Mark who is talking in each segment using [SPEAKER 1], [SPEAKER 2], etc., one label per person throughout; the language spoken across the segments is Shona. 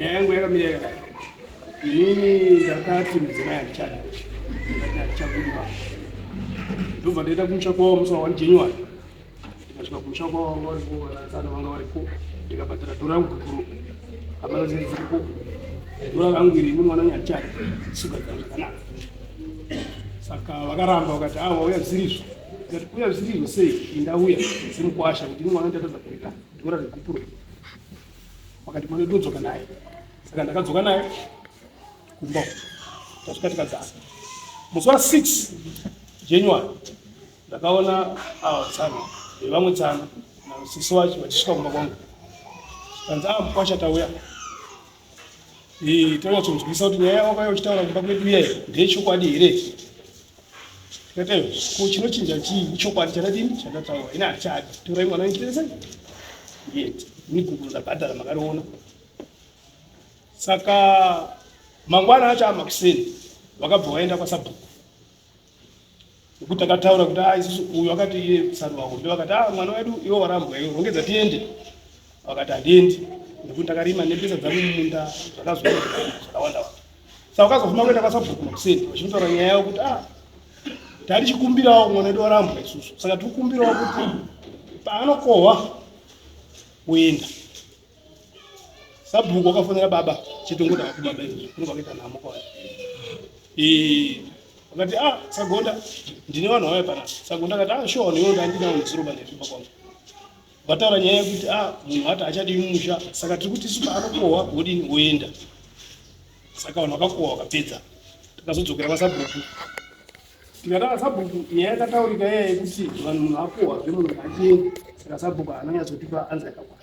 [SPEAKER 1] Nyaya yangu yakamira yakadai. Inini ndakati mudzimai handichadi. Ndakati handichabudiba. Ndobva ndaenda kumusha kwavo musi wa 1 January. Ndikasvika kumusha kwavo vanga varipo vanatsano vanga varipo. Ndikabhadhara dhora rangu gukuru. Hama dziri dziripo. Dhora rangu iri ini mwana handichadi. Sugadzira zvakanaka. Saka vakaramba vakati ah wauya zvisiri izvo. Ndikati kuuya zvisiri izvo sei? Ndauya semukwasha kuti ini mwana ndatadza kuita dhora regupuro. Vakati mwana ndodzoka naye. Saka ndakadzoka naye kumba tasvika tikagara. Musi wa 6 January ndakaona ava tsano vevamwe tsano nasisi wacho vachisvika kumba kwangu. Kanzi ah mukwasha tauya. Eh tonyatsonzwisa kuti nyaya yawakauya uchitaura kumba kwedu iyayi ndeyechokwadi here? Tikati ko chinochinja chii? Ichokwadi chandadini chandataura. Ini handichadi. Torai mwana wenyu tese. Ndiende. Ini gupuro ndabhadhara makariona. Saka mangwana acho amakuseni vakabva vaenda kwasabhuku. Nekuti takataura kuti ah isusu uyu akati iye saruwa hombe vakati ah mwana wedu iwe warambwa iwe rongedza tiende. Vakati handiendi nekuti ndakarima nembesa dzangu mumunda zvakazowanda zvakawanda wanda. Saka vakazofuma kuenda kwasabhuku makuseni vachinotaura nyaya yavo kuti ah tarichikumbirawo mwana wedu warambwa isusu saka tiri kukumbirawo kuti paanokohwa woenda. Sabhuku wakafonera baba chete ngoda wako baba izvo kunge wakaita nhamo kwavari. Eh vakati ah Sagonda ndine vanhu vauya panapa. Sagonda akati ah sure vanhu ivo ndandinawo nezuro bandaikumba kwangu. Vataura nyaya yekuti ah munhu ati achadii mumusha saka tiri kuti isu paanokohwa wodini woenda. Saka vanhu vakakohwa vakapedza. Takazodzokera kwasabhuku. Tikati ah sabhuku nyaya yakataurika iya yekuti vanhu munhu akohwa zve munhu ngaachiende. Saka sabhuku haana kunyatsotipa anza yakakwana.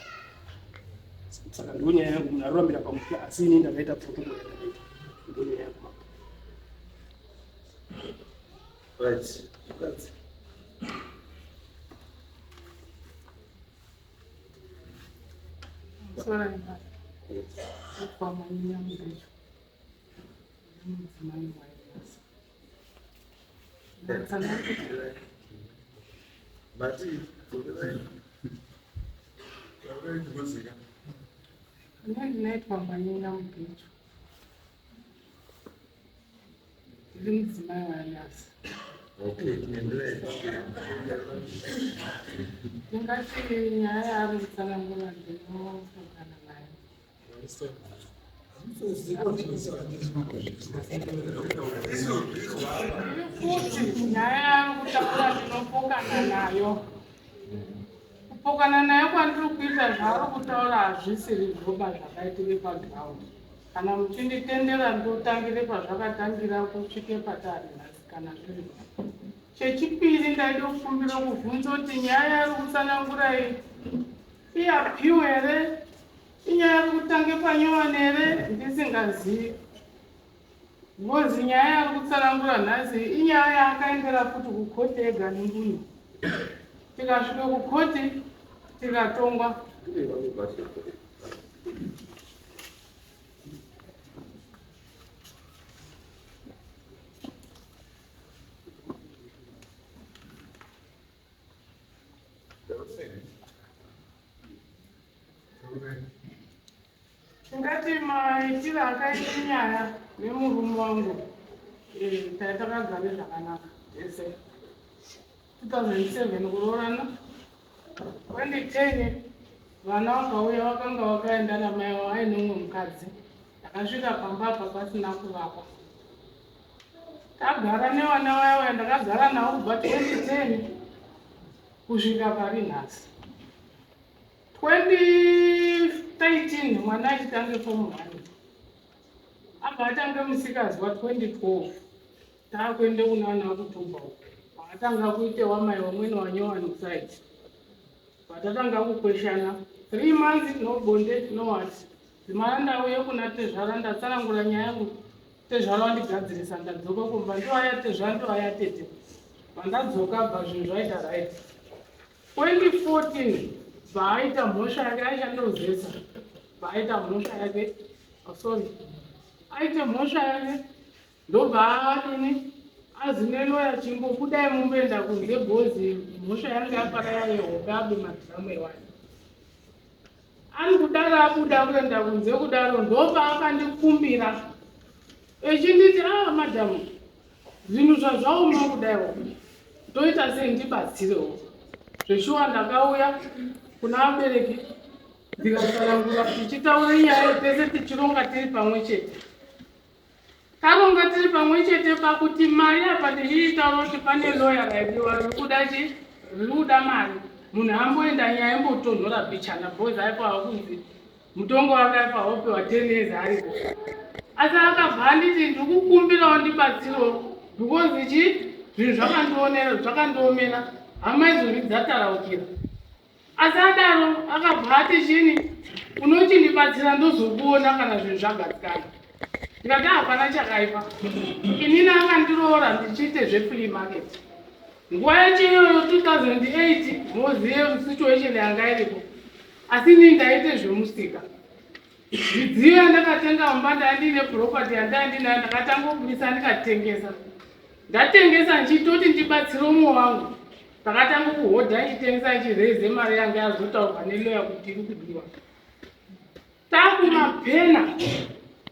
[SPEAKER 1] Saka ndiyo nyaya yangu munhu arurambira pamusha asi ini ndakaita protocol yandakaita. Ndiyo nyaya yangu mambo.
[SPEAKER 2] Right. Right.
[SPEAKER 3] Ndinaitwa Manyina Mugejo. Ndiri mudzimai waElias. Ndingati nyaya yaari kutsanangura ndinopokana nayo. Futi nyaya yaari kutaura ndinopokana nayo. Kupokana nayo kwandiri kuita zvaari kutaura hazvisiri zvoba zvakaitika paground. Kana muchinditendera ndotangire pazvakatangira kusvike patari nhasi kana zviri. Chechipiri ndaida kukumbira kubvunza kuti nyaya yaari kutsanangura iyi iyapiw here? Inyaya yari kutange panyowani here ndisingazivi. Ngozi nyaya yaari kutsanangura nhasi inyaya yaakaendera futi kukhoti ega nembuno. Tikasvika kukhoti tikatongwa. Tingati maitiro akaita nyaya nemurume wangu eh, tai takagare zvakanaka tese 2007 kuroorana 2010 vana vakauya vakanga vakaenda namai vavo aine umwe mukadzi ndakasvika pamba apa pasina kuvakwa tagara nevana vaya vaya ndakagara navo kubva 2010 kusvika pari nhasi 2013 mwana achitange form 1 abva atange musikazwa 2012 taakuende kunana kutuba uko paatanga kuite wamai wamweni wanyowani site patatanga kukweshana 3 months no bonde no what dzimara ndauye kuna tezvara ndatsanangura nyaya yangu tezvara wandigadzirisa ndadzoka kumba ndoaya tezvara ndoaya tete pandadzoka bva zvinhu zvaita right 2014 bvaaita mhosva yake aishandozesa bvaaita mhosva yake oh, sorry aite mhosva yake ndobva adini azinenoya chimbobudai mumboenda kunze bhozi mhosva yange yapara yayehope abe madhiramu ewani. Ari kudaro abuda kuenda kunze kudaro ndopaakandikumbira echinditi a ah, madhamu zvinhu zvazvaoma kudaiwo ndoita sei ndibatsirewo. Zveshuwa ndakauya kuna vabereki ndikatsanangura tichitaura nyaya tese tichironga tiri pamwe chete. Taronga tiri pamwe chete pakuti mari apa tichiitaura kuti pane loya raidiwa riri kuda chi riri kuda mari munhu amboenda nyaya imbotonhora bichana because aipawa kunzi mutongo wake aipawa upiwa 10 years ariko asi akabva anditi ndikukumbirawo ndibatsirewo because chi zvinhu zvakandionera zvakandiomera hama izvozvi dzataraukira Asi adaro akabva ati chini unochindibatsira ndozokuona kana zvinhu zvagadzikana. Ndikati hapana chakaipa. Inini akandiroora ndichiite zveflea market. Nguva yacho iyoyo 2008 mozive situation yanga iripo. Asi inini ndaiite zvemusika. Midziyo yandakatenga mumba ndandine property yandandinayo ndakatanga kubudisa ndikatengesa. Ndatengesa ndichitoti ndibatsire umwe wangu. Ndakatanga kuhodha ndichitengesa ndichiraize mari yanga yazotaurwa neloya kuti iri kudiwa. Takumapena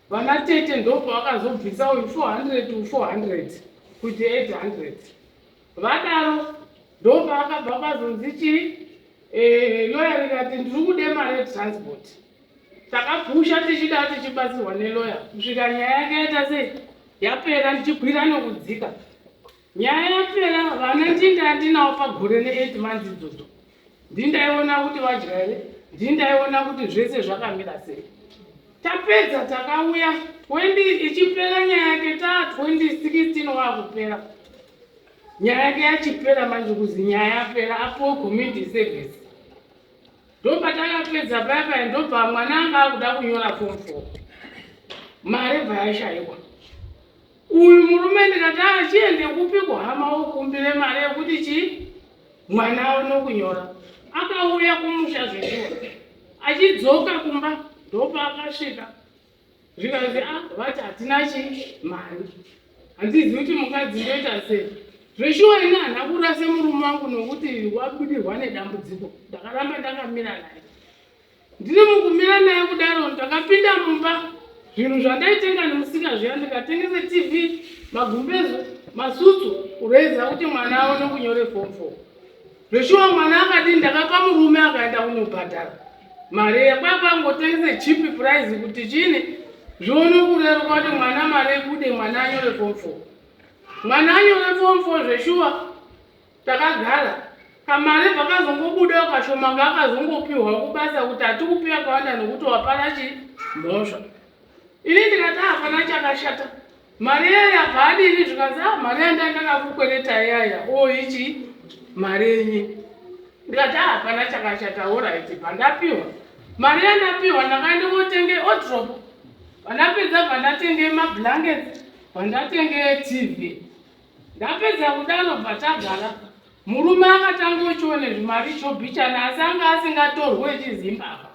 [SPEAKER 3] vana tete ndopavakazobvisa uyu 400 uyu 400 kuite 800. Vadaro ndopaakabva pazonzi chii eh, loya rikati ndiri kude mari yetransport. Takapusha tichida tichibatsirwa neloya kusvika nyaya yake yaita sei yapera ndichikwira nekudzika. Nyaya yapera vana ndinda yandinawo pagore ne 8 months idzodzo ndindaiona kuti vadya here ndindaiona kuti zvese zvakamira sei tapedza takauya 20 ichipera nyaya yake ta 2016 wakupera nyaya yake yachipera manje kuzi nyaya yapera apuwe community service ndopatakapedza paya paya ndobva mwana anga akuda kunyora form 4 mari bva yashaiwa Uyu murume ndikati achiende kupi kuhama wokumbire mari yekuti chii mwana aone kunyora. Akauya kumusha zveshuwa achidzoka kumba ndopaakasvika zvikanzi a ah, vati hatina chii mari handizivi kuti mukadzi ndoita sei zveshuwa ini handina kurase murume wangu nokuti wabudirwa nedambudziko ndakaramba ndakamira naye Ndiri mukumira naye kudaro ndakapinda mumba zvinhu zvandaitenga nemusika zviya ndikatengesa TV, magumbezo, masutsu kureza kuti mwana aone kunyore form 4. Zveshuwa mwana akadii ndakapa murume akaenda kunobhadhara mari yakwakangotengesa cheap price kuti chini zvione kureruka kuti mwana mari ibude mwana anyore form 4. Mwana anyore form 4 zveshuwa Takagara kamari pakazongobuda kashoma kaakazongopihwa kubasa kuti hatikupi yakawanda nokuti wapara chi mhosva. Ini ndikati hapana chakashata. Mari iya yabva adini zvikanzi ah mari yanda ndakakukwereta iyaya o ichi mari yenyi. Ndikati ah hapana chakashata orit bvandapiwa. Mari yandapiwa ndakaenda kotenge odrop. Vandapedza bvandatenge mablankets bvandatenge TV. Ndapedza kudaro bva tagara. Murume akatanga uchione zvimari chobhichana asi anga asingatorwe echizimbabwe.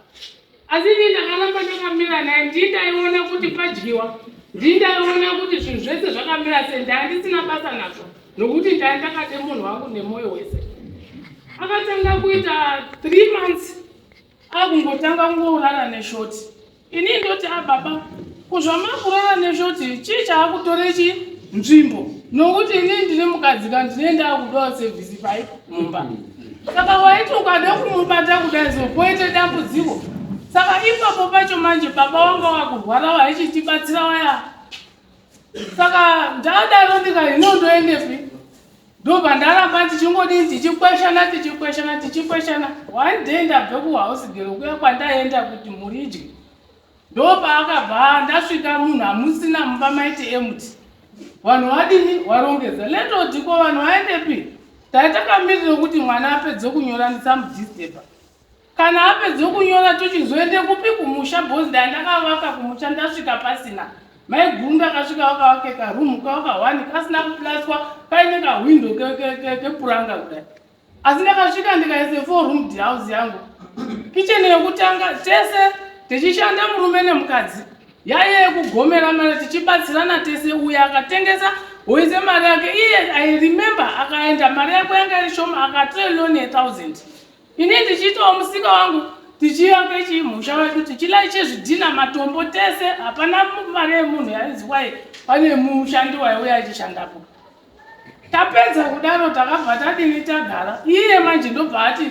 [SPEAKER 3] Asi ini ndakaramba ndakamira naye ndii ndaiona kuti padyiwa ndii ndaiona kuti zvinhu zvese zvakamira sei ndaa ndisina basa nazvo nokuti ndaa ndakade munhu wangu nemwoyo wese. Akatanga kuita 3 months akungotanga kungorara neshoti ini ndoti ababa ah, kuzvamakurara neshoti chii chaakutore chi nzvimbo nokuti ini ndine mukadzi ka ndine ndaakudawo sevhisi pai mumba saka waiti ukada kumubata kudai so poite dambudziko saka ipapo pacho manje baba wanga wakurwara waichitibatsira waya saka ndadaro ndika hino ndoendepi Ndobva ndaramba ndichingodii tichikweshana tichikweshana tichikweshana. One day ndabve kuhouse girl kuya kwandaenda kuti mhuri idye. Ndopaakabva ndasvika munhu hamusina mumba maiti empty. Vanhu vadini warongedza. Landlord ko vanhu vaendepi? Taitakamirira kuti mwana apedze kunyora ndisamudisturba. Kana apedza kunyora tochizoende kupi kumusha boss ndandakavaka kumusha ndasvika pasina. Maiguru ndakasvika vakavake karoom kavo kahwani kasina kuplaswa kaine kahwindo kepuranga kudai. Asi ndakasvika ndikaise four room house yangu. Kitchen yekutanga tese tichishanda murume nemukadzi. Yaiye yekugomera mari tichibatsirana tese uyo akatengesa woise mari yake iye I remember akaenda mari yako yanga iri shoma akatora loan ye 1000. Ini ndichiitawo musika wangu. Tichivake chii musha wedu tichilaiche zvidhina matombo tese hapana mari yemunhu yainzi kwai pane mushandi waiuya achishandapo. Tapedza kudaro takabva tadini tagara iye manje ndobva ati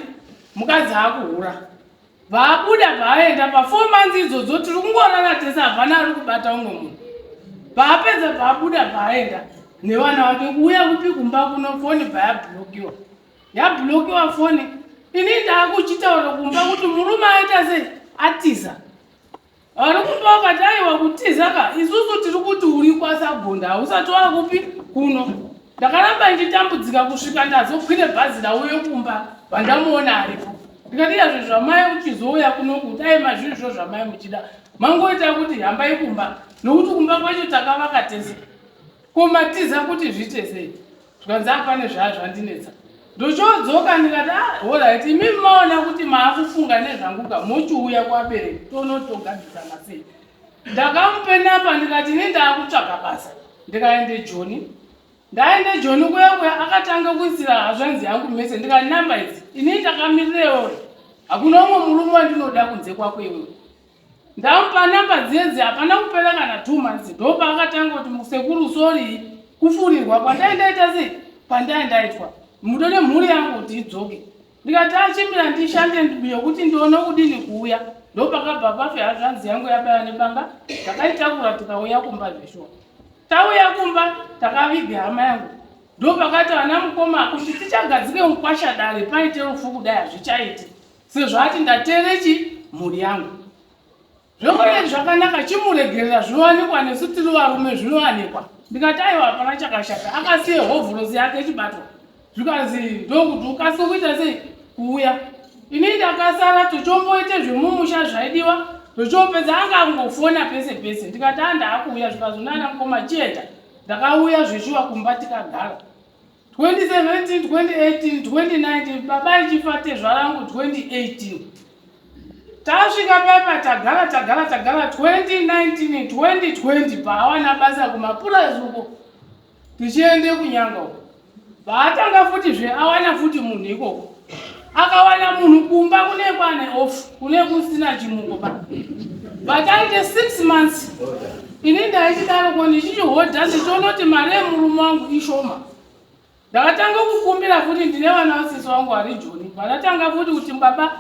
[SPEAKER 3] mukadzi akuhura. Vaabuda vaaenda pa 4 months idzodzo tiri kungorara tese hapana ari kubata umwe munhu. Vaapedza vaabuda vaaenda nevana vake kuuya kupi kumba kuno foni bva yabhulokiwa. Yabhulokiwa foni ini ndaakuchitaura kumba kuti murume aita sei atiza. Vari kumba vakati aiwa kutiza ka isusu tiri kuti uri kwaSagonda hausati wakupi kuno. Ndakaramba ndichitambudzika kusvika ndazokwire bhazi ndauye kumba vandamuona aripo. Ndikati iyazve zvamai uchizouya kunoku dai mazvirizvo zvamai muchida mangoita kuti hambai kumba nokuti kumba kwacho takavaka tese. Ko matiza kuti zviite sei? Zvikanzi ah pane zvaa zvandinetsa. Ndochodzoka ndikati ah horait imi maona kuti maakufunga nezvangu ka mochiuya kuvabereki tonotogadzisana sei. Ndakamupenapa ndikati ini ndaakutsvaga basa ndikaende Joni. Ndaende Joni kuya kuya akatanga kuisira hazvanzi yangu mese ndikati namba idzi ini ndakamirira iwewe hakuna umwe murume wandinoda kunze kwako iwewe. Ndamupa number dzedzi hapana kupera kana 2 months ndopaakatanga kuti musekuru sorry kufurirwa kwandai ndaita sei kwandai ndaitwa mudo nemhuri yangu kuti idzoke ndikati achimira ndishande yokuti ndione kudini kuuya ndopakabva pafe hazvanzi yangu yabaya nebanga takaitakura tikauya kumba zveshuwa tauya kumba takaviga hama yangu ndopakati ana mukoma kuti tichagadzike mukwasha dare paite rufu kudai hazvichaiti sezvo ati ndatere chi mhuri yangu zvekune zvakanaka chimuregerera zvinowanikwa nesu tiri varume zvinowanikwa ndikati aiwa hapana chakashata akasiye hovhorosi yake ichibatwa zvikanzi ndokuti ukasike kuita sei kuuya ini ndakasara tochomboite zvemumusha zvaidiwa tochopedza anga angofona pese pese ndikati andaakuuya zvikazonana mukoma chienda ndakauya zveshuwa kumba tikagara 2017 2018 2019 baba ichifa tezvara angu 2018 tasvika paipa tagara tagara tagara 2019 2020 paawana basa kumapurazi uko tichiende kunyanga uko vaatanga futi zve awana futi munhu ikoko akawana munhu kumba kune kwane off kune kusina chimuko pa vataite 6 months ini ndaichidaro ko ndichichihodha ndichionoti mari yemurume wangu ishoma ndakatanga kukumbira futi ndine vana vasisi vangu vari joni vandatanga futi kuti baba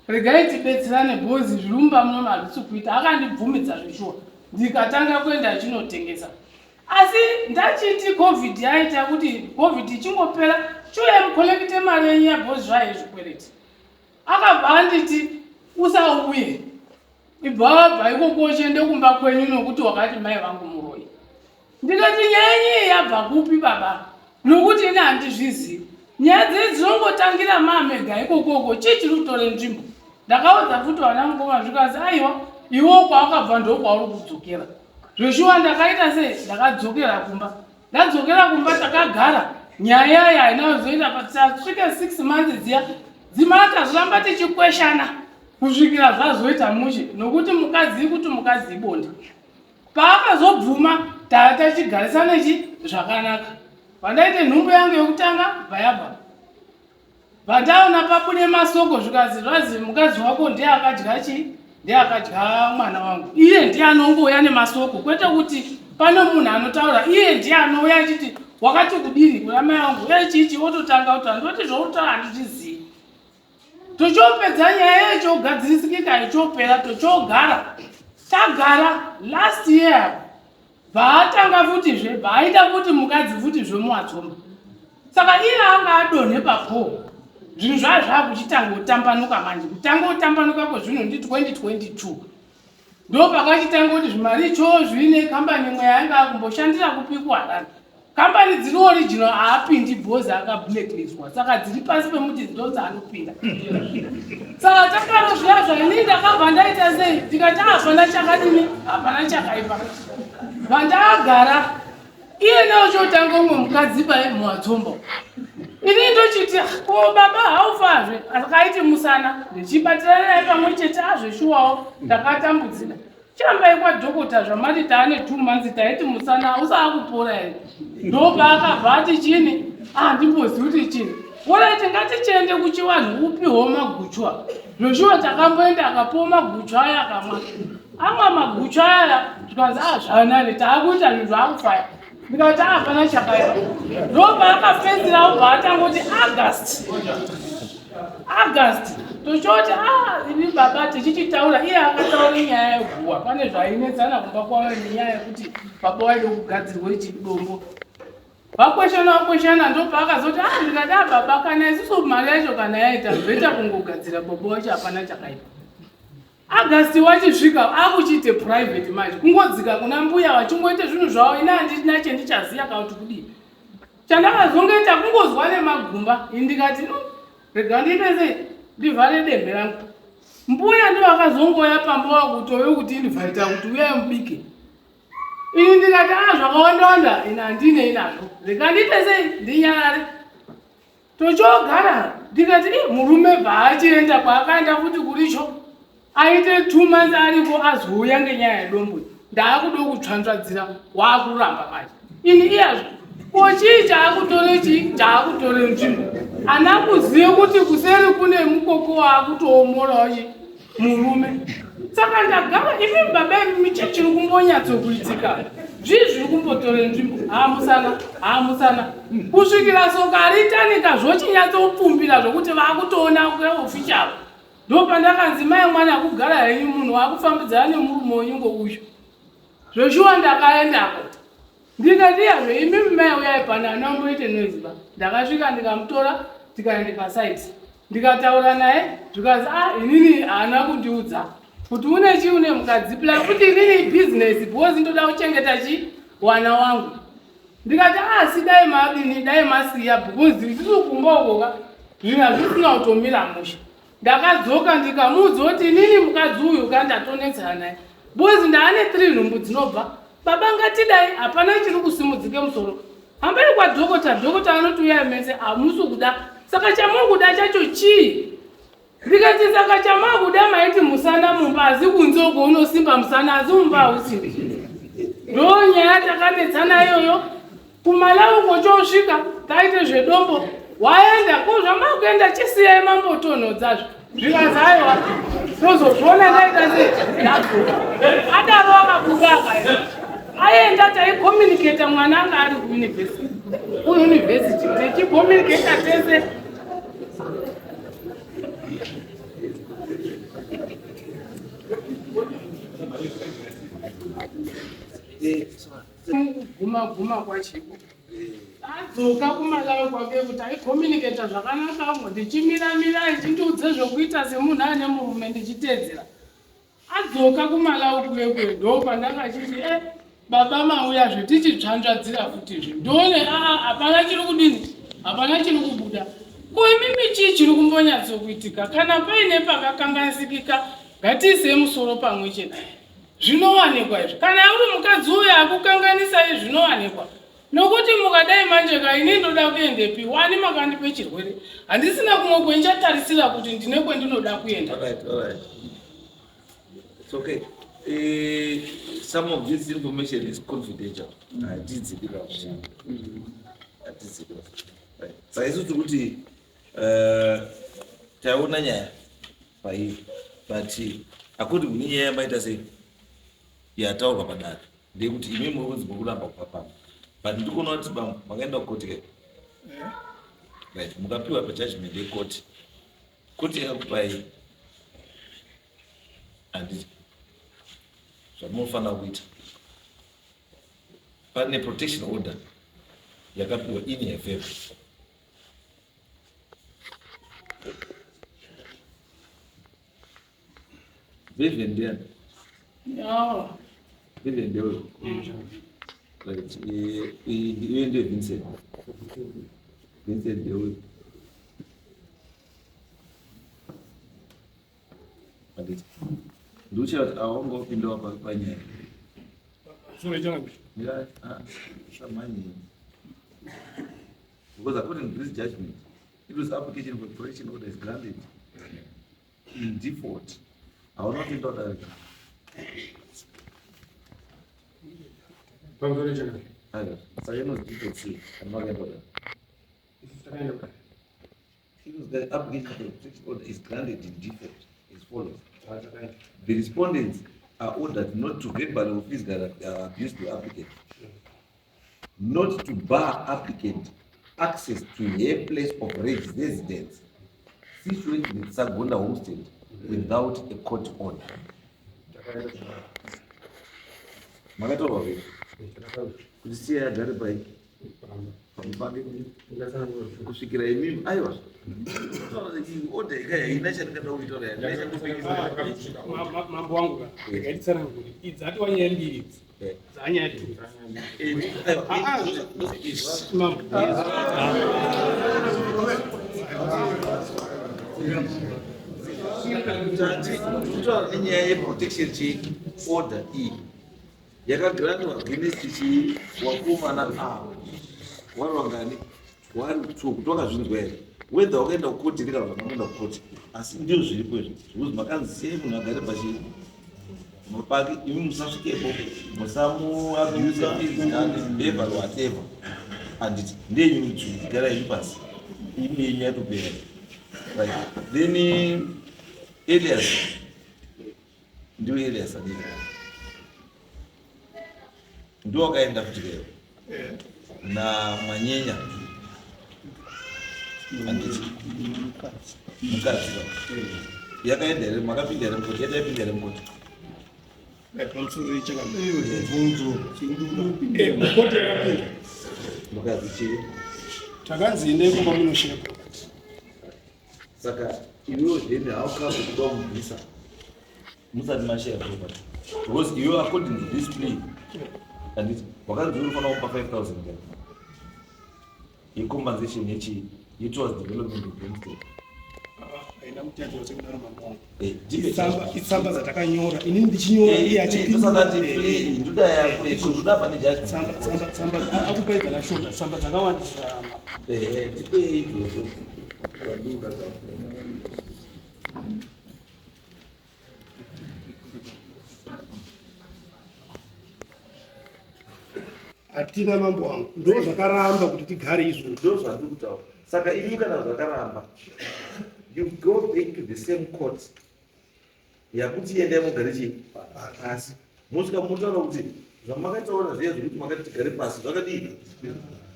[SPEAKER 3] regai tibetserane bhozi zviri mumba muno hazvisi kuita akandibvumidza zveshuwa ndikatanga kuenda chinotengesa asi ndachiti covid yaita kuti covid ichingopera chiuya mukolekite mari yenyu yabhozi zvaye zvikwereti akabva anditi usauye ibva wabva ikoko uchiende kumba kwenyu nokuti wakati mai vangu muroyi ndikati nyaya yenyu iyi yabva kupi baba nokuti ini handizvizivi nyaya dzei dzinongotangira mamega ikokoko chii chiri kutore nzvimbo ndakaudza futi vana mukoma zvikanzi aiwa iwo kwawakabva ndokwauri kudzokera Zveshuwa ndakaita sei ndakadzokera kumba ndadzokera kumba takagara nyaya yayo haina kuzoita tasvike 6 months dziya dzimara tazoramba tichikweshana kusvikira zvazoita mushe nokuti mukadzi kuti mukadzi ibonde paakazobvuma tava tachigarisana chi zvakanaka pandaite nhumbu yangu yekutanga bvayabva Vandaona pabude masoko zvikanzi zvazi mukadzi wako ndiye akadya chii ndiye akadya mwana wangu iye ndiye anongouya nemasoko kwete kuti pane munhu anotaura iye ndiye anouya achiti wakati kudini kuna mai wangu uye chichi ototanga kuti andoti zvauritaura handizvizivi tochopedza nyaya yechogadzirisika ichopera tochogara tagara last year Bvaatanga futi zve bvaaita futi mukadzi futi zve muwatsomba. Saka iye anga adonhe papoo. Zvinhu zvaa zvakuchitanga kutambanuka manje. Kutanga kutambanuka kwezvinhu ndi 2022. Ndo pakachitanga kuti zvimaricho zviine kambani imwe yaanga akumboshandira kupi kuHarare. Kambani dziri original haapindi bhozi akablacklistwa saka dziri pasi pemuti ndo dzaanopinda. Saka takaro zviya zvaini ndakabva ndaita sei ndikati hapana chakadini hapana chakaipa. Vandagara iye naochotanga umwe mukadzi paye muwatsombo. Ini ndochiti ko baba haufazve akaiti musana ndichibatirana naye pamwe chete azveshuwawo ndakatambudzika. Chambai kwadhokota zvamati taane 2 months taiti musana usaa kupora here ndopaakabva ati chini handimbozivi kuti chini. Horaiti ngatichiende kuchivanhu upiwo maguchwa. Zveshuwa takamboenda akapiwa maguchwa aya akamwa. Amwa maguchwa aya zvikanzi ah zvanani taakuita zvinhu zvakufaya. Ndikati ah hapana chakaipa. Ndopaakapedzera obva atangoti August. August tochoti ah ini baba tichichitaura iye akataura nyaya yeguwa pane zvainetsana kumba kwavo nenyaya yekuti baba waida kugadzirwa ichidombo Vakweshana vakweshana ndopaakazoti ah ndikati ah baba kana isusu mari yacho kana yaita beta kungogadzira baba wacho hapana chakaipa. August wachisvika akuchiite private manje kungodzika kuna mbuya vachingoite zvinhu zvavo ini handina chendichaziya kana kuti kudii. Chandakazongoita kungozwa nemagumba ini ndikati no rega ndiite sei ndivhare demhe rangu. Mbuya ndivo vakazongouya pamba vakutove kuti invite kuti uyai mubike. Ini ndikati ah zvakawanda wanda ini handinei nazvo rega ndiite sei ndinyarare tochogara ndikati i murume bvaachienda kwaakaenda futi kuricho aite two months ariko azouya ngenyaya yedombo ndaakuda kutsvanzvadzira waakuramba manje ini iyazvo ko chii chaakutore chii chaakutore nzvimbo ana kuzive kuti kuseri kune mukoko waakutoomora chi murume saka ndagara imi baba imi chii chiri kumbonyatsokuitika zvii zviri kumbotore nzvimbo hamusana hamusana kusvikira soka ritanika zvochinyatsopfumbira zvokuti vakutoona official ndopandakanzi mai mwana akugara henyu munhu wakufambidzana nemurume wenyu ngouyu zveshuwa ndakaendako ndikati iyazve imi mai uyai pano ana mboite noise ba ndakasvika ndikamutora tikaende pasaidi ndikataura naye zvikanzi ah inini haana kundiudza kuti une chii une mukadzi plus kuti inini business because ndoda kuchengeta chi wana wangu ndikati asi ah, dai madini dai masiya because isusu kumba ukoka zvinhu hazvisina kutomira mushe Ndakadzoka ndikamuudza kuti inini mukadzi uyu ka ndatonetsana naye boys ndaane three nhumbu dzinobva baba ngatidai hapana chiri kusimudzike musoro hambai kwadhokota dhokota anoti uyai mese hamusi kuda saka chamuri kuda chacho chii ndikati saka chamakuda maiti musana mumba asi kunze uko unosimba musana asi mumba hausimbi ndo nyaya takanetsana iyoyo KuMalawi uko chosvika taite zvedombo waenda ko zvamakuenda chisiyai mambotonhodzazve zvikanzi aiwa tozozviona ndaita sei ndadzoka adaro akabuda akaenda aenda taicommunicata mwana anga ari kuuniversity kuuniversity tichicommunicata tese Kuguma guma kwachiko. Adzoka kuMalawi kwake kuti aicommunicata zvakanaka ngo ndichimira mira achindiudze zvokuita semunhu ane murume ndichiteedzera. Adzoka kuMalawi kuye kuye ndopandakachiti eh baba mauya zve tichitsvanzvadzira futi izvi ndone aa hapana chiri kudini hapana chiri kubuda ko imimi chii chiri kumbonyatsokuitika kana paine pakakanganisikika ngatiisei musoro pamwe chete Zvinowanikwa izvi. Kana uri mukadzi uyo akukanganisai zvinowanikwa. Nokuti mukadai manje ka ini ndoda kuendepi wani makandipe chirwere. Handisina kumwe kwendichatarisira kuti ndine kwendinoda kuenda.
[SPEAKER 2] All right, all right. It's okay. Some of this information is confidential. Hatidzidi kuti. Hatidzidi. Right. Saka isu tiri kuti taiona nyaya pairi but according kune nyaya yamaita sei yataurwa padare ndeyekuti imi muri kunzi muri kuramba kubva pano but ndiri kuona kuti bambo makaenda kukoti ke right mukapiwa pajudgment yekoti koti yakakupai handiti zvamunofanira kuita pane protection order yakapiwa in her favor Vivian ndiani?
[SPEAKER 3] No.
[SPEAKER 2] Vivian ndiye uyo. Right. Iye ndiye Vincent. Vincent ndiye uyo. Handiti. Ndiuchira kuti awa wanga wapindawo panyaya.
[SPEAKER 1] Sorry, changu.
[SPEAKER 2] Yeah, ah, samanye. Because according to this judgment, it was application for protection order is granted in default. Hauna kuenda kudarika.
[SPEAKER 1] Pamusoro changu.
[SPEAKER 2] Aiwa, saka inonzi default sei? Kana makaenda kudarika.
[SPEAKER 1] Takaenda kudare.
[SPEAKER 2] The application for protection order is granted in default as follows. The respondents are ordered not to verbally or physically abuse the applicant, not to bar applicant access to her place of residence situated in Sagonda Homestead without a court order. Makataurwa vei kuti siya agare pai pamupake kusvikira imimi aiwa order ikaya haina chandingada kuitaura
[SPEAKER 1] mambo wangu ka ngaititsanangure idzi atiwa nyaya mbiri idzi dzanyaya two. Mambo
[SPEAKER 2] kutaura nenyaya yeprotection chi order iyi yakagrantwa against chii wakomana ava wari wangani one two kuti wakazvinzwa here whether wakaenda kukoti here kana zvakaenda kukoti asi ndio zviripo izvi zvekuzi makanzi sei munhu agare pachi mapaki imi musasvikepo musamuabuse physically verbal whatever handiti ndeyenyu gara yenyu pasi imi yenyu yatopera right then Elias ndiwe Elias adii ndiwo wakaenda futi keyo na Manyenya handiti mukadzi ka yakaenda here makapinda here mukoti yataipinda here mukoti
[SPEAKER 1] Mukoti yakapinda.
[SPEAKER 2] Mukadzi chii?
[SPEAKER 1] Takanzi endai kumba munoshare property.
[SPEAKER 2] Saka iwewo then how come kuda kumubvisa musati mashare property? Because iwe according to this plea handiti wakanzi uri kufanira kumupa 5000 ka yecompensation yechii yetowards development of homestead.
[SPEAKER 1] Haina kutarirwa sekudaro mambo wangu.
[SPEAKER 2] Tsamba
[SPEAKER 1] Itsamba dzatakanyora inini ndichinyora iye achipindura.
[SPEAKER 2] Ndoda yako ndoda pane judgment.
[SPEAKER 1] Tsamba tsamba tsamba akupai dzakashota tsamba dzakawandisa.
[SPEAKER 2] Tipei izvozvo.
[SPEAKER 1] Hatina mambo wangu, ndo zvakaramba kuti tigare izvozvo.
[SPEAKER 2] Ndo zvandiri kutaura. Saka imi kana zvakaramba, you go back to the same court yakuti endai mugare chii pasi, mosvika motaura kuti zvamakataura zviya zvekuti makati tigare pasi zvakadii,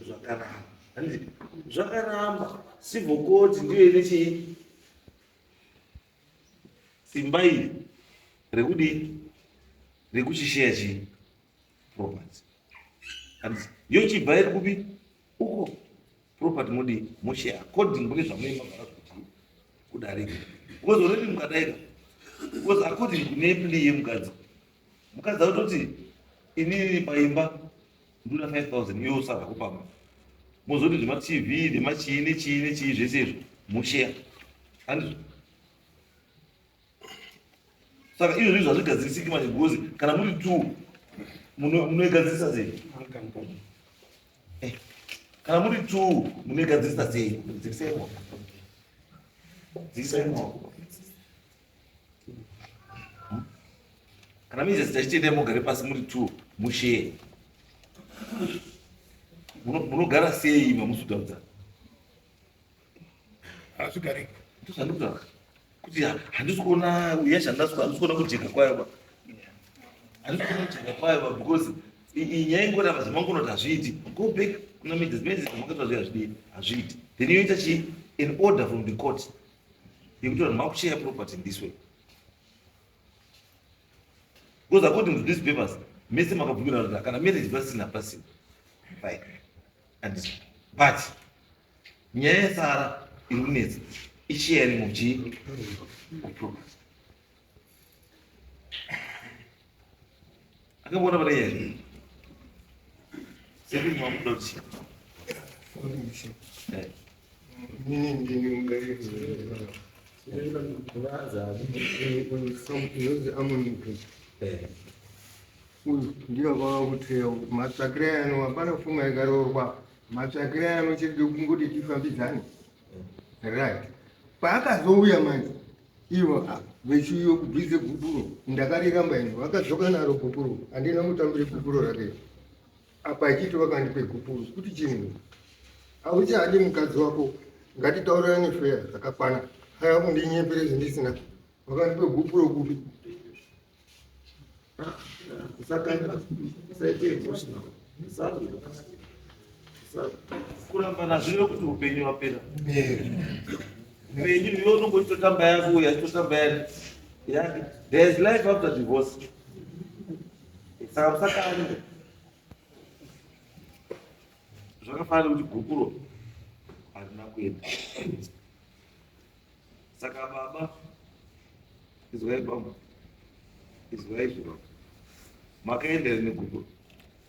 [SPEAKER 2] zvakaramba. Handiti zvakaramba? Civil court ndiyo ine chii simba iri rekudii rekuchisheya chii property. Handiti yochibva iri kupi uko property modii mosheya according kune zvamunenge mabhara kuti kudarika, because already mukadaika, because according kune plea yemukadzi, mukadzi akutoti inini paimba ndoda 5000 iwe usabva kupamba, mozoti zvematv nemachii nechii nechii zvese izvo mosheya, handizvo? Saka izvozvi zvazvigadzirisiki manje, because kana muri two munoigadzirisa sei? Kana muri two munoigadzirisa sei? Dzirisai maoko, dzirisai maoko. Kana mizesi tachitendai mugare pasi muri two mushere, munogara sei mamusudaudzana?
[SPEAKER 1] Hazvigariki.
[SPEAKER 2] Ndozvandikutaura kuti handisi kuona yasha, handisi kuona kujeka kwayo ba, handisi kuona kujeka kwayo ba, because iyi nyaya ingoramba zvamangonoti hazviiti. Go back kuna majors, majors zvamakaita zviya hazvidii, hazviiti. Then yoita chi an order from the court yekuti vanhu makushare property in this way, because according to these papers mese makabvumirana kuti kana marriage pasina pasina, fine. And but nyaya yasara iri kunetsa isharing of chii of property. Akamboona pane nyaya sekuti makuda kuti
[SPEAKER 4] Inini ndini mubereki inozi Amunike. Uyu ndiyo vava kuti matsvakire ano hapana pfuma yakaroorwa, matsvakire ano chiride kungoti tifambidzane, right? Paakazouya manje ivo vechiuyo kubvise gupuro, ndakariramba ini. Vakadzoka naro gupuro, handina kutambire gupuro rake. Apa achiti vakandipe gupuro kuti chinhu hauchadi mukadzi wako. Ngatitaurirane fair zvakakwana. Haya kundinyepere zvindisina. Wakandipe gupuro kupi?
[SPEAKER 2] Kurambana zvino kuti upenyu wapera. Upenyu iwe unongochitotamba yako uyo achitotamba yake. There is life after divorce. Saka musakanye. Zvakafanana nekuti gupuro harina kuenda. Saka baba, izwai baba, izwai zviro. Makaenda here negupuro?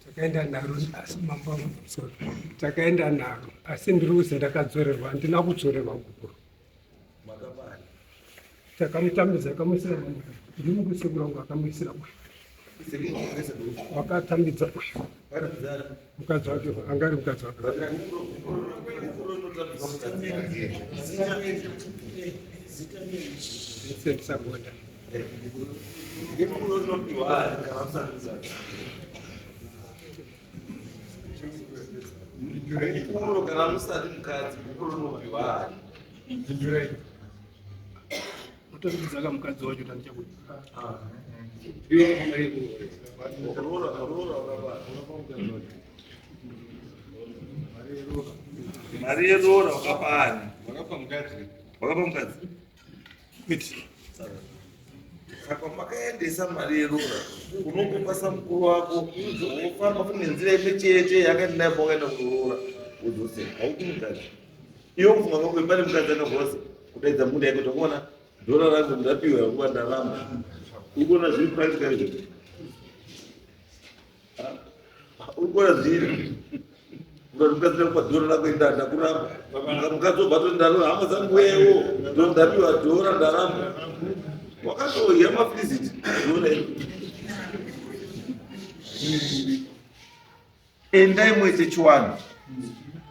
[SPEAKER 5] Takaenda naro asi mambo sorry. Takaenda naro asi ndiri kuzi ndakadzorerwa handina kudzorerwa gupuro.
[SPEAKER 2] Makabani.
[SPEAKER 5] Takamutambidza akamuisira mambo. Ndini kusekuru wangu akamuisira uyu. Wakatambidza uyu. Mukadzi wake anga ari mukadzi wake. Vincent Sagonda.
[SPEAKER 2] Gupuro kana musati mukadzi gupuro rinopiwa ani?
[SPEAKER 1] Utoridza ka mukadzi wacho tandichakuti.
[SPEAKER 2] Mari yeroora wakapa ani? Wakapa mukadzi. Wakapa mukadzi?
[SPEAKER 1] Kwete.
[SPEAKER 2] Saka makaendesa mari yeroora unongopa samukuru wako wofamba futi nenzira imwe chete yakaenda nayo pawakaenda kunoroora wodzosera haupi mukadzi. Iwe kufunga kwako pane mukadzi akabva kudaidza munda yake kuti wakuona dhora rangu ndapiwa yakuva ndaramba. Uri kuona zviri practical izvo? Uri kuona zviri? Unoti mukadzi ndakupa dhora rako enda ndakuramba. Mukadzi wobva atoti ndarora hama dzangu wewo ndapiwa dhora ndaramba. Wakatohya mafriziti dhora iro. Endai muite chiwanhu.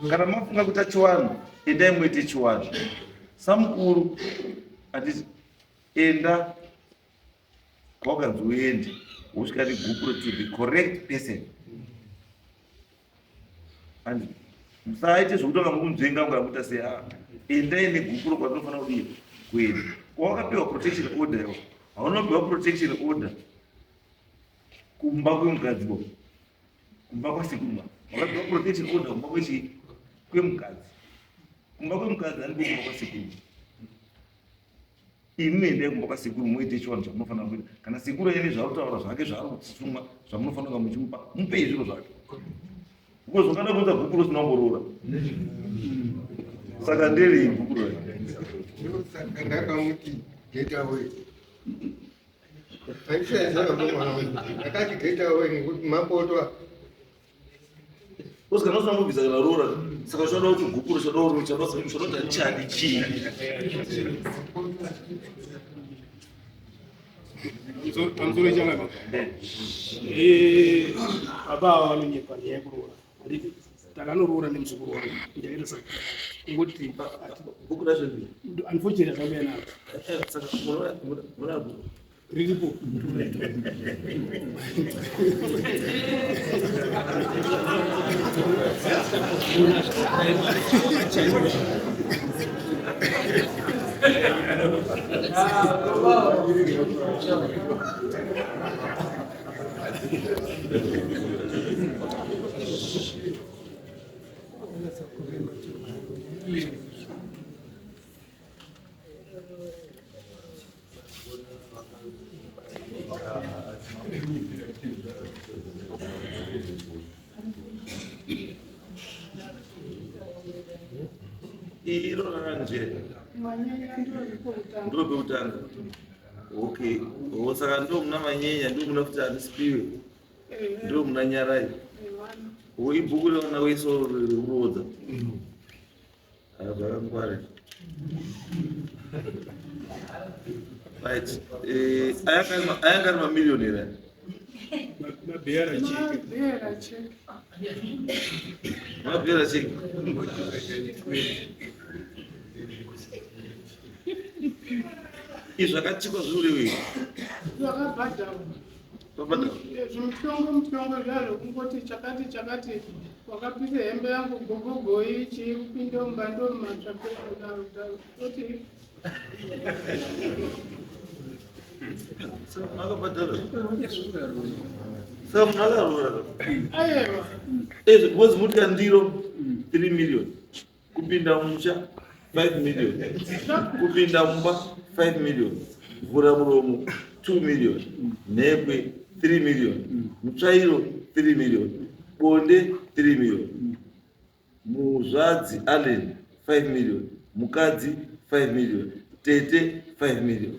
[SPEAKER 2] Kana mafunga kuita chiwanhu, endai muite chiwanhu. Samukuru atiti enda kwawakanzi uende wosvika negupuro to the correct person. And musaite zvekutanga mukunzvenga kana kuita sei ah, endai negupuro kwatinofanira kudii kuenda. Kwawakapiwa protection order iwo. Hauna kupiwa protection order kumba kwemukadzi bo. Kumba kwasekuru wakapiwa protection order kumba kwechii kwemukadzi. Kumba kwemukadzi andiko kumba kwasekuru. Imi endai kumba kwasekuru muite chivanhu chamunofanira kuita. Kana sekuru aine zvaari kutaura zvake zvaari kusuma zvamunofanira kunga muchimupa, mupei zviro zvake. Because ungada kuunza bhuku rosina kumboroora. Saka nderei bhuku rake?
[SPEAKER 4] Ndosaka ndakamuti get away. Ndakati get away nekuti mapotwa
[SPEAKER 2] Because kana usina kubvisa kana roora saka uchoda kuti gupuro uchoda uri uchoda uchoda kuti chadi chii
[SPEAKER 1] Pamusoro changa. Eh, baba ava vanonyepa nyaya yekuroora. Handiti takanoroora nemuzukuru wangu. Ndakaita saka kungoti
[SPEAKER 2] bhuku racho ndiri.
[SPEAKER 1] Unfortunately akauya naro.
[SPEAKER 2] Saka muna bhuku.
[SPEAKER 1] Riripo.
[SPEAKER 2] Iro rakanjera ndiro pekutanga. Okay, oh, saka ndo muna manyenya ndo muna futi anisipiwe ndo muna nyarai. Oh, ibhuku revana wese rekuroodza. Zvakangwara. Right. Eh, aya ari mamiliyoni here?
[SPEAKER 1] Mabhera cheke.
[SPEAKER 3] Mabhera cheke.
[SPEAKER 2] Mabhera cheke. Izvi zvakachikwa zvinorevei?
[SPEAKER 3] Zvakabhadharwa.
[SPEAKER 2] Zvakabhadharwa.
[SPEAKER 3] Zvimutongo mutongo zvazvo kungoti chakati chakati. Wakapisa hembe yangu gogogoi chii kupinda mumba ndomatsvakiro kudaro kudaro toti
[SPEAKER 2] Makabhadhara. Saka munhu akaroora.
[SPEAKER 3] Aiwa.
[SPEAKER 2] Ezvo because motika ndiro 3 million. Kupinda musha 5 million. Kupinda mumba 5 million. Vhura muromo 2 million. Nhekwe 3 million. Mutsvairo 3 million. Bonde 3 million. Muzvadzi Allen 5 million. Mukadzi 5 million. Tete 5 million.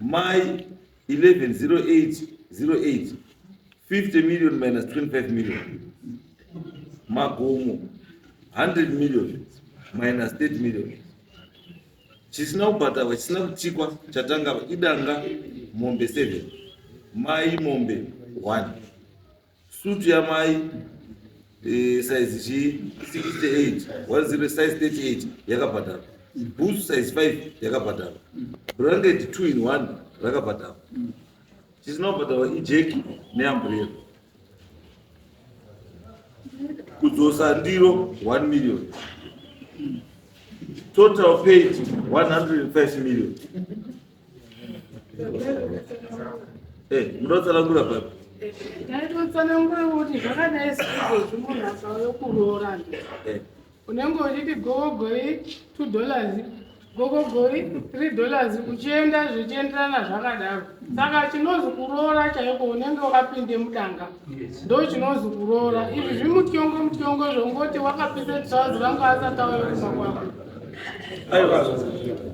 [SPEAKER 2] Mai 110808 50 million minus 25 million. Magomo 100 million minus 30 million. Chisina kubhadharwa chisina kuchikwa chatanga idanga mombe 7 mai mombe 1 sutu yamai eh, size chii 68 10 size 38 yakabhadharwa boots size 5 yakabhadharwa blanket 2 in 1 rakabhadharwa chisina kubhadharwa ijeki neambrera kudzosa ndiro 1 million total paid 105 million Eh, munotsanangura papi?
[SPEAKER 3] Ndaitotsanangura kuti zvakadai seizvozvi munhu akauya kuroora ndi.
[SPEAKER 2] Eh.
[SPEAKER 3] Unenge uchiti gogogoi $2, gogogoi $3 uchienda zvichienderana zvakadaro. Saka chinozi kuroora chaiko unenge wakapinde mudanga. Ndo chinozi kuroora. Izvi zvimutyongo mutyongo zvongoti wakapise trouser rangu asati auya kumba kwako.
[SPEAKER 2] Aiwa,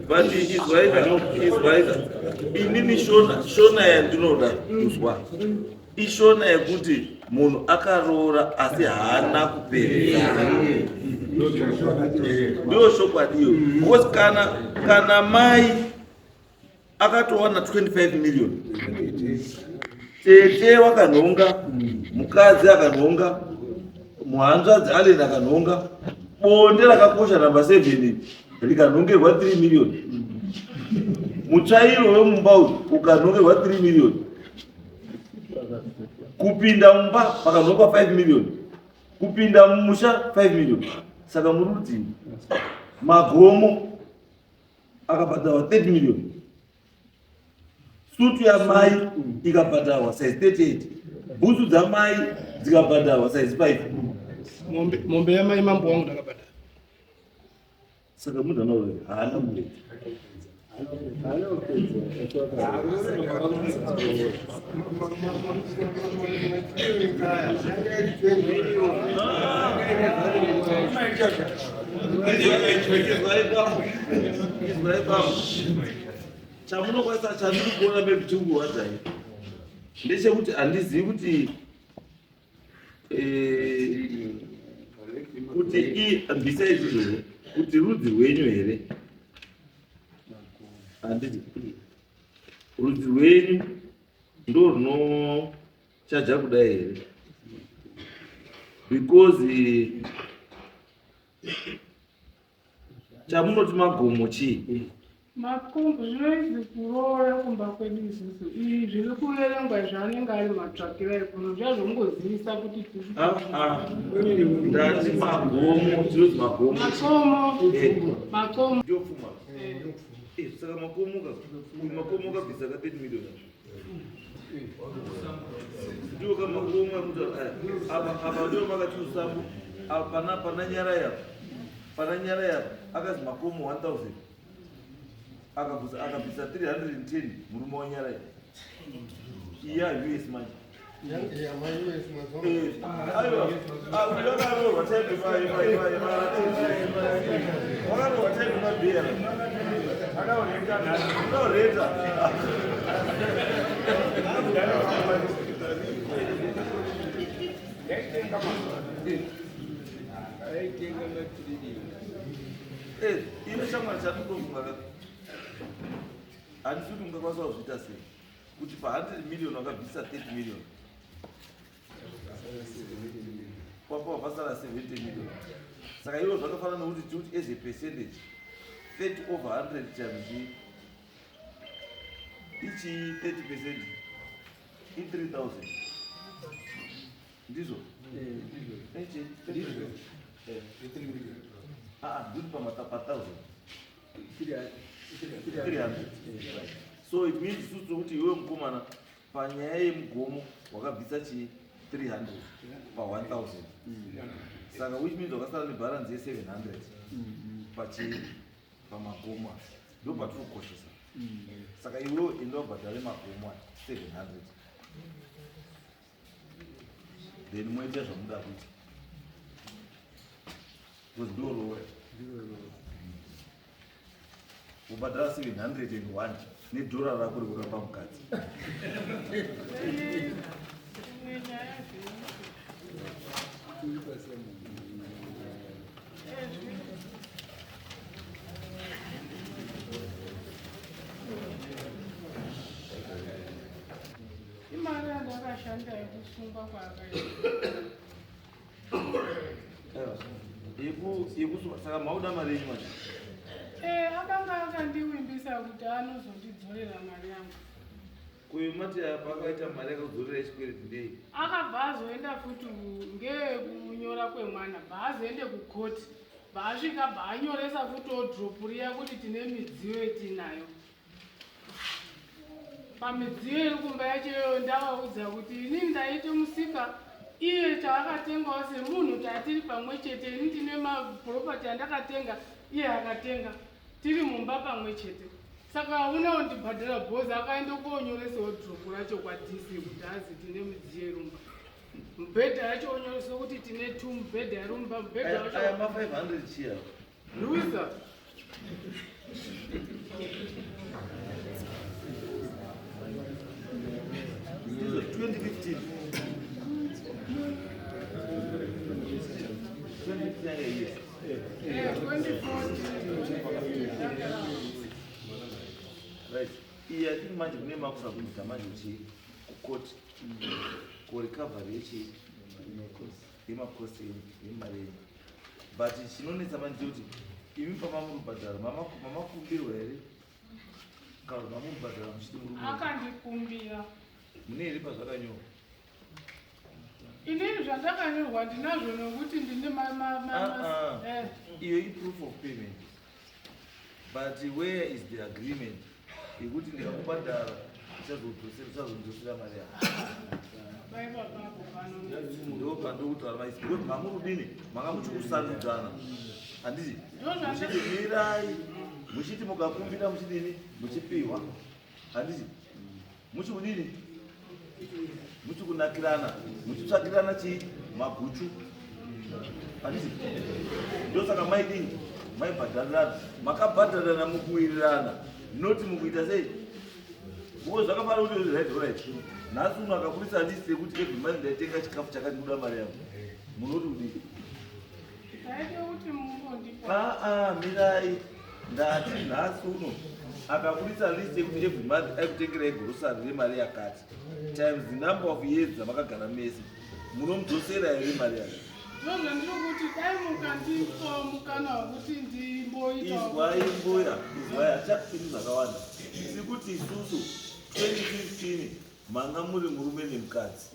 [SPEAKER 2] but izwaika, izwaika. Inini shona, shona yandinoda kuzwa. Ishona yekuti munhu akaroora asi haana kupedza. Ndiyo chokwadi iyo. Because kana kana mai akatowana 25 million tete wakanhonga mukadzi akanhonga muhanzvadzi allen akanhonga bonde rakakosha namba 7 rikanhongerwa 3 million mutsvairo wemumba uyu ukanhongerwa 3 million kupinda mumba pakanhongwa 5 million kupinda mumusha 5 million saka muri kuti magomo akabhadharwa 30 million sutu yamai ikabhadharwa size 38 bhutsu dzamai dzikabhadharwa size 5
[SPEAKER 1] Mombe mombe yamai mambo wangu ndakabhadhara.
[SPEAKER 2] Saka munhu anoona haana kupedza. Chamunokwanisa chandiri kuona maybe chiri kurwadzai ndechekuti handizivi kuti eh, kuti bvisai izvozvo kuti rudzi rwenyu here handiti rudzi rwenyu ndo runochaja kudai here because Chamunoti magomo chii?
[SPEAKER 3] Makumbo zvinoinzi kuroora kumba kwedu isusu. Izvi zviri kuverengwa izvi anenge ari matsvakira ekuno zvazvongozivisa kuti tiri
[SPEAKER 2] Ah, ah. Ndati magomo, tinoti magomo.
[SPEAKER 3] Makomo.
[SPEAKER 2] Eh.
[SPEAKER 3] Makomo.
[SPEAKER 2] Ndiyo pfuma. Eh, saka makomo ka, uyu makomo kabvisa ka 30 million. Ndiwo ka makomo ekuti aya. Apa apa ndiwo makati usambo. Apa pana pana nyara yapa. Pana nyara yapa akazi makomo 1000. Akabvisa akabvisa 310 murume wanyara iyi. Iya US manje. Aiwa, uyu akaroorwa type wakaroorwa type mabhera. Akaureta. Eh, ine shamwari chandinofunga ka. Handisi kuti ungakwanisa kuzviita sei. Kuti pa 100 million wakabvisa 30 million. Kwapa wapasara 70 million. Saka iwo zvakafanana nekuti tikuti as a percentage 30 over 100 times ichi 30 percent i 3000. Ndizvo? Ndizvo. Ah, ndiri pa 1000. 300. So it means isusu kuti iwe mukomana panyaya yemugomo wakabvisa chii 300 pa 1000. Saka which means wakasara nebalance ye 700 pachii pamagomo aya. Ndo patiri kukoshesa. Saka iwewe enda ubhadhare magomo aya 700. Then moita zvamuda kuita. Because ndoroora. Ubhadhara 701 nedhora rako rekuramba mukadzi.
[SPEAKER 3] Imwe nyaya zvino. Imari yandakashanda yekusungwa kwaakaita.
[SPEAKER 2] Yekusunga saka mauda mari yenyu manje.
[SPEAKER 3] Eh, akanga akandiwimbisa kuti anozondidzorera mari yangu.
[SPEAKER 2] Kuyo mati apa akaita mari yakakudzorera yechikwereti ndei?
[SPEAKER 3] Akabva azoenda futi ngeyekunyora kwemwana, bva azoende kukoti, bva asvika bva anyoresa futi odrop riya kuti tine midziyo yetinayo. Pamidziyo iri kumba yacho iyoyo ndavaudza kuti ini ndaite musika iye chaakatengawo semunhu tatiri pamwe chete, ini ndine mapropati andakatenga iye akatenga tiri mumba pamwe chete, saka hauna kundibhadhara bhozi. Akaenda konyoresawo drop racho kwaDC kuti azi tine midziyo irumba, mubhedha yacho onyoresa kuti tine two mubhedha irumba, mubhedha
[SPEAKER 2] Aya
[SPEAKER 3] wacho
[SPEAKER 2] ma 500 chiya.
[SPEAKER 3] Luisa.
[SPEAKER 2] Ndizvo 2015. 2015 yanga iye.
[SPEAKER 3] 2014
[SPEAKER 2] Right. Iyi I think manje kune makusabvunza manje kuti kukoti kurecovery yechi yemakosti yemari yenyu. But chinonetsa manje kuti imi pamamuri kubhadhara mamakumbirwa here kana kuti mamuri kubhadhara muchiti muri kuona?
[SPEAKER 3] Akandikumbira.
[SPEAKER 2] Mune here pazvakanyorwa?
[SPEAKER 3] Inini zvandakanyorwa ndinazvo nokuti ndine
[SPEAKER 2] Ah, ah.
[SPEAKER 3] Eh.
[SPEAKER 2] Iyo i-proof of payment, but where is the agreement yekuti ndikakubhadhara uchazondidzosera mari yako?
[SPEAKER 3] Paiva papo pano.
[SPEAKER 2] Ndo pandokutaura maisi because mamuri kudini, manga muchikusandudzana, handiti? Muchiti mirai, muchiti mukakumbira muchidini, muchipiwa, handiti? Muchikudini, muchikunakirana, muchitsvakirana chii, maguchu, handiti? Ndosaka maidini, maibhadharirana, makabhadharana mukuwirirana, noti mukuita sei kuvo zvakafanira kuti right, right. Nhasi uno akabudisa list yekuti every month ndaitenga chikafu chakati, kuda mari yangu, munoti kudii?
[SPEAKER 3] Taite kuti mungondipa.
[SPEAKER 2] Aa, mirai. Ndati nhasi uno akabudisa list yekuti every month aikutengerai grocery remari yakati times the number of years dzamakagara mese, munomudzosera here mari yacho?
[SPEAKER 3] Ndozvandiri kuti dai mukandipawo mukana wekuti ndimboita.
[SPEAKER 2] Izwai mbuya, izwai, hatichapindi zvakawanda. Tiri kuti isusu 2015 manga muri murume nemukadzi,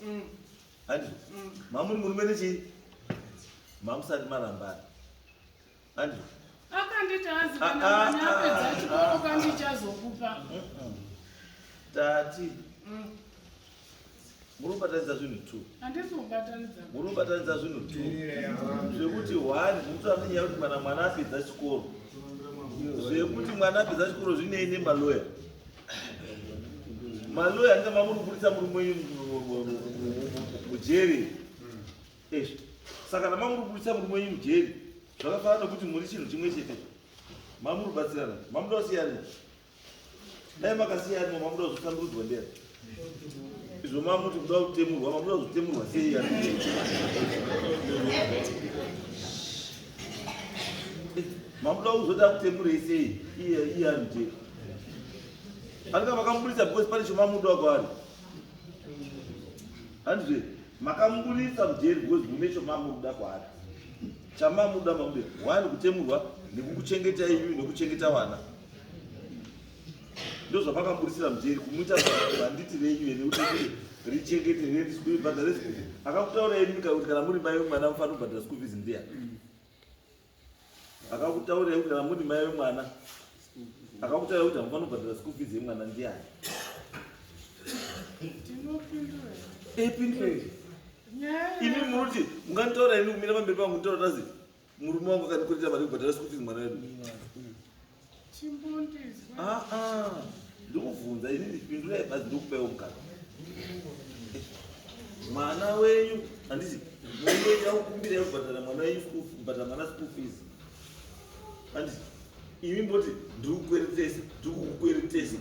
[SPEAKER 2] handizvo? Mamuri murume nechii, mamusati marambana, handizvo?
[SPEAKER 3] Akanditi azi
[SPEAKER 2] Ah,
[SPEAKER 3] kana
[SPEAKER 2] ah,
[SPEAKER 3] mwana apedza
[SPEAKER 2] ah,
[SPEAKER 3] chikoro
[SPEAKER 2] ah.
[SPEAKER 3] kandichazokupa.
[SPEAKER 2] Tati muri kubatanidza zvinhu two.
[SPEAKER 3] Handisi kubatanidza.
[SPEAKER 2] Muri kubatanidza zvinhu two zvekuti one, munotaura nenyaya yekuti kana mwana apedza chikoro, zvekuti mwana apedza chikoro zvinei nemaloya? Maloya ndinga mamuri kubudisa murume wenyu mujeri ezvo. Saka kana mamuri kubudisa murume wenyu mujeri, zvakafanana nekuti muri chinhu chimwe chete, mamuri kubatsirana. Mamuda kusiyana, dai makasiyana, mamuda kuzosandurudzwa ndera izvo, mamuti kuda kutemurwa, mamuda kuzotemurwa sei? Mamuda kuzoda kutemurei sei iye iye ari mujeri? Andika makamubudisa because pane chomamuda kwaari, handizve? Makamubudisa mujeri because mune chomamuda kwaari. Chamamuda, mamuda one kutemurwa nekukuchengeta iyu nekuchengeta vana. Ndo zvamakamubudisira mujeri, kumuita banditi renyu here kuti Richengete rent school bhadhare school fees. Akakutaura imi kuti kana muri mai vemwana mufanira kubhadhara school fees ndiyani? Akakutaurirai kuti kana muri mai vemwana akakutaurirai kuti hamufanira kubhadhara school fees yemwana ndiyani?
[SPEAKER 3] Tinopindura.
[SPEAKER 2] Epindura. Imi muruti munganditaura imi kumira pamberi pangu nditaura tazi murume wangu akandikwereta mari kubhadhara school fees mwana wedu.
[SPEAKER 3] Chimbondizwa.
[SPEAKER 2] Ah ah. Ndikubvunza ini pindurai basi ndikupaiwo mukana. Mwana wenyu handiti murume wenyu akukumbirai kubhadhara mwana wenyu school kubhadhara mwana school fees. Handiti imi mboti ndiri kukweretesa ndiri kukukweretesa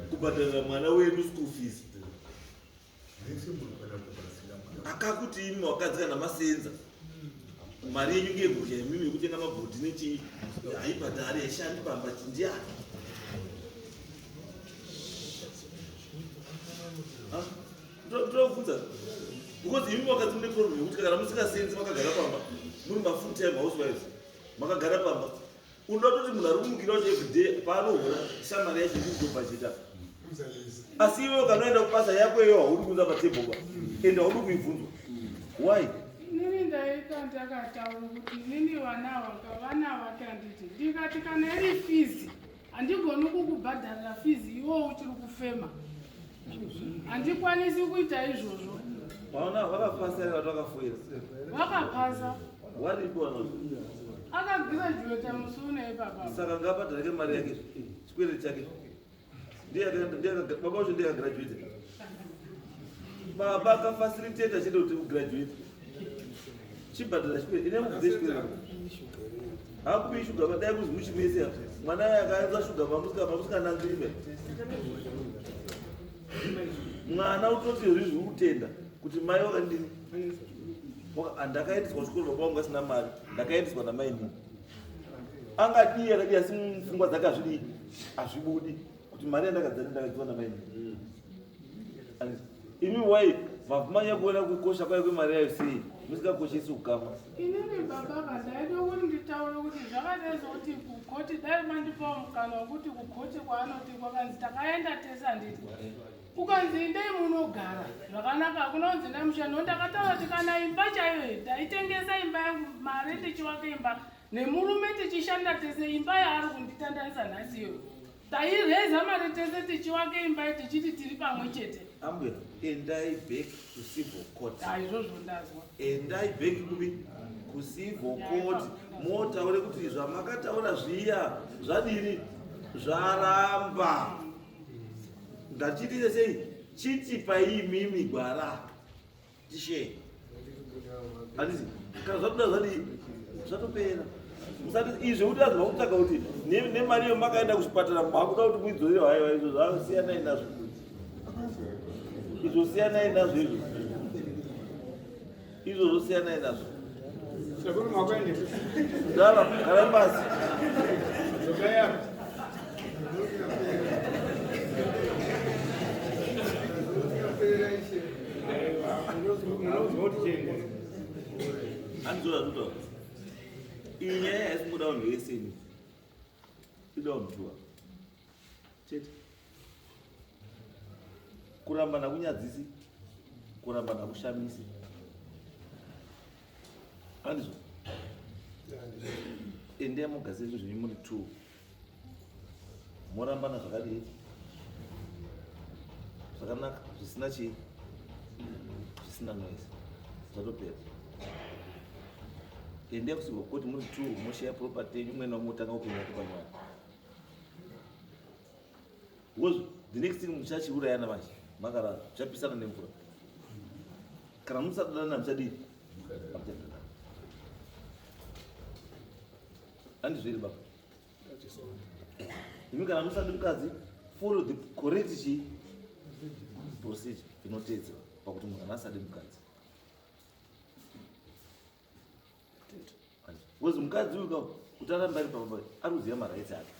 [SPEAKER 2] kubhadharira mwana wedu school fees. Akakuti imi wakadzi kana masenza mari yenyu ngeyekudya imimi yekutenga mabhodhi nechii haibhadhari haishandi pamba ndiani? Ndokubvunza because imi wakadzi mune problem yekuti kana musingasenzi makagara pamba muri mafull time housewives makagara pamba unoda kutoti munhu ari kumukira wacho everyday paanohora shamari yacho iri kutobhajeta asi iwe ukanoenda kubasa yako iyo haudi kuunza patable ba ende haudi kuibvunzwa why?
[SPEAKER 3] Inini ndaita ndakataura kuti inini vana vaka vana vake handiti ndikati kana iri fizi handigoni kukubhadharira fizi iwo uchiri kufema handikwanisi kuita izvozvo.
[SPEAKER 2] Vaona vakapasa here vati vakafoira?
[SPEAKER 3] Vakapasa.
[SPEAKER 2] Waripo vana?
[SPEAKER 3] Akagirajuweta musi une ipapa.
[SPEAKER 2] Saka ngabhadharike mari yake chikwereti chake. Ndiye baba wacho ndiye akagraduate. Baba akafacilitate achida kuti ugraduate. Chibhadhara chikwereti ine mubvunze chikwereti. Hakupi shuga dai kuzi muchimese mwana akaanza shuga pamusika pamusika nangirime. Mwana utoti rizvi kutenda kuti mai wakandini. Ndakaendeswa kuchikoro baba vangu vasina mari, ndakaendeswa namai nini. Angadii akadii asi mupfungwa dzake azvidii azvibudi kuti mari yandakadzana ndakadziwa namai nini. Imi wai mavhumanya kuona kukosha kwayo kwemari yayo sei musingakoshesi ukama.
[SPEAKER 3] Inini baba kandaida kuti nditaure kuti zvakadai sokuti kukoti dai mandipawo mukana wekuti kukoti kwaanoti kwakanzi takaenda tese handiti kukanzi indei munogara zvakanaka hakuna kunzi ndai mushando ndakataura kuti kana imba chaiyo ndaitengesa imba yangu mari ndichivaka imba nemurume tichishanda tese imba yaari kunditandanisa nhasi iyoyo taireza mari tese tichivaka imba tichiti tiri pamwe chete.
[SPEAKER 2] Ambuya, endai back to civil court.
[SPEAKER 3] Izvozvo ndazwa.
[SPEAKER 2] Endai back kupi? Kucivil court motaure kuti zvamakataura zviya zvadini zvaramba. Ngatiitise sei? Chitipai imimi gwara tishe. Handiti kana zvatoda zvadii zvatopera. Musati izvi kuti vanhu vakutsvaga kuti nemari iyo makaenda kuchipatara makuda kuti muidzorere haiwa izvo zvasiyanai nazvo. Izvo siyanai nazvo izvo. Izvo zvosiyanai nazvo.
[SPEAKER 1] Sekuru makaendepi?
[SPEAKER 2] Dara, garai pasi.
[SPEAKER 1] Dzokai apa. Munozwa kuti chiende.
[SPEAKER 2] Handizvo zvatotaura. Iyi nyaya haisi kungoda vanhu vese ini. Ida vanhu tuwa. Chete. Kuramba nakunyadzisi, kuramba nakushamisi. Handizvo. Endai mugadzire zvinhu zvenyu muri two. Morambana zvakadii? Zvakanaka, zvisina chii? Zvisina noise. Zvatopera. Endai kucivil court muri two, moshare property yenyu, umwe naumwe otanga upenyu hwake panyaya. Because the next thing muchachiurayana manje, makarara, muchapisana nemvura. Kana musadanana muchadii? Hamuchadanana. Handizvo here baba? Imi kana musadi mukadzi, follow the correct chi procedure inoteedzerwa pakuti munhu kana asadi mukadzi. Because mukadzi uyu ka kuti arambe ari pamba ari kuziva marights ake.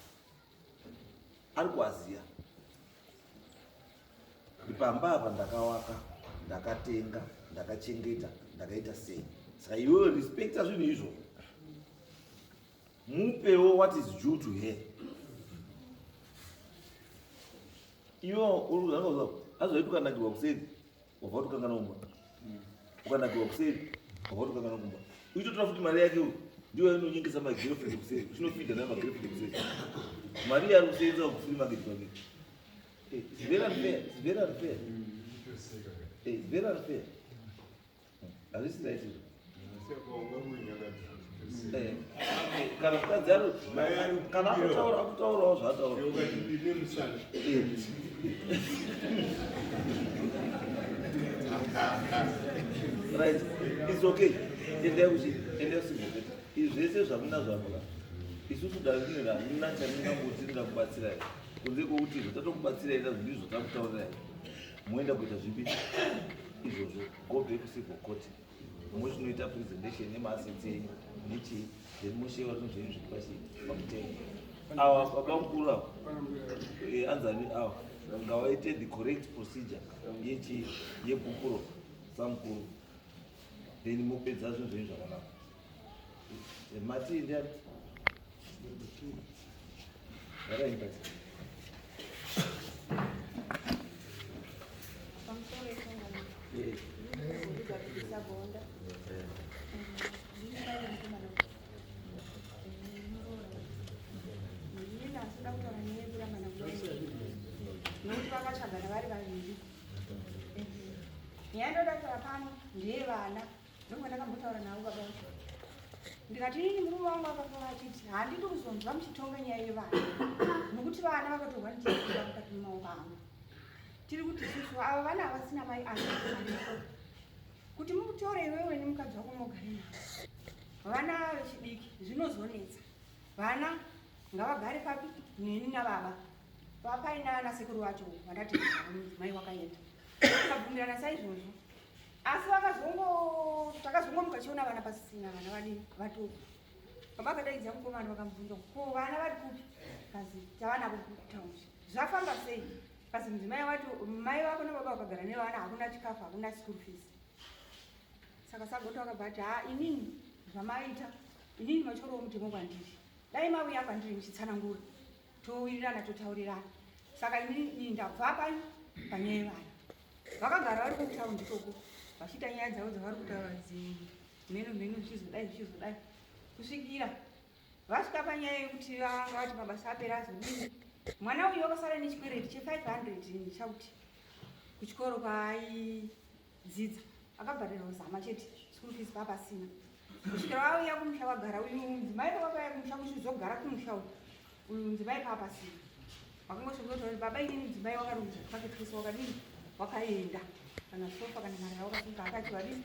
[SPEAKER 2] Ari kuaziva. Pamba apa ndakawaka, ndakatenga, ndakachengeta, ndakaita sei. Saka iwewe respecta zvinhu izvozvo. Mupewo what is due to her. Iwe uri azoiti ukanakirwa kuseri. Wabva watokangana kumba. Ukanakirwa kuseri, wabva watokangana kumba. Uchitotora futi mari yake uyu. Ndiyo inonyengesa magirlfriend kuseri. Uchinofida nayo magirlfriend kuseri. Mari yaari kuseenza kufree market kwake. Eh, it's very unfair. It's very unfair. Eh, it's very unfair. Hazvisi right izvo. Eh, kana mukadzi ari kana akutaura akutaurawo zvaataura. Eh. Right. It's okay. Endai kuchi endai kusimboke. Izvi zvese zvamunazvo apa ka. Isusu dare rine hamuna chatingangoti ringakubatsirai. Kunze kwokuti zvatatokubatsirai nazvo ndizvo zvatakutaurirai. Moenda kuita zvipi izvozvo. Go back kucivil court. Mochinoita presentation yemaassets enyu nechii then moshewa zvinhu zvenyu zviri pachii pamutemo. Ava baba mukuru ava eh, anzani ava ngavaite the correct procedure yechii yegupuro samukuru then mopedza zvinhu zvenyu zvakanaka. Eh, mati ndiani? Vakaimba.
[SPEAKER 6] Pamusoro yesangano.
[SPEAKER 2] Eh.
[SPEAKER 6] Ndinokurudzira gonda. Ndini mai vemukomana uyu. Muroora. Ndini asi ndoda kutaura nyaya yekurambana kudai. Nokuti vakatsvagana vari vaviri. Nyaya ndoda kutaura pano ndeyevana. Ndonga ndakambotaura navo baba vacho. Ndikati inini murume wangu akafa achiti handidi kuzonzwa muchitonga nyaya yevana. Nokuti vana vakatorwa ndichikura mukati memaoko angu. Tiri kuti isusu ava vana havasina mai asi kuti mutore iwewe nemukadzi wako mogare navo. Vana vechidiki zvinozonetsa. Vana ngavagare papi neni nababa. Papaina ana sekuru vacho vandati mudzimai wakaenda. Tikabvumirana saizvozvo. Asi vakazongo takazongomuka tichiona vana pasisina vana vadini vatoko. Baba akadaidza mukomana vakamubvunza ko vana vari kupi? Kazi tavanavo kutaundi. Zvafamba sei? Kazi mudzimai wati mai vako nababa vakagara nevana hakuna chikafu hakuna school fees. Saka Sagoto akabva ati ha inini zvamaita inini matyorowo mutemo kwandiri. Dai mauya kwandiri muchitsanangura towirirana totaurirana. Saka inini ndabva pai panyaya yevana. Vakagara vari kutaundi ikoko vachiita nyaya dzavo dzavari kutaura dzimheno mheno zvichizodai zvichizodai kusvikira vasvika panyaya yekuti vanga vati mabasa apera azodini. Mwana uyu wakasara nechikwereti che500 chakuti kuchikoro kwaaidzidza akabhadharwa zama chete school fees papasina. Kusvikira vauya kumusha vagara uyu mudzimai pavakauya kumusha kuchizogara kumusha uyu uyu mudzimai papasina. Vakangosvika kuti baba inini mudzimai wakarongedza twake twese wakadini wakaenda kana sofa kana marara wakasunga akati vadini.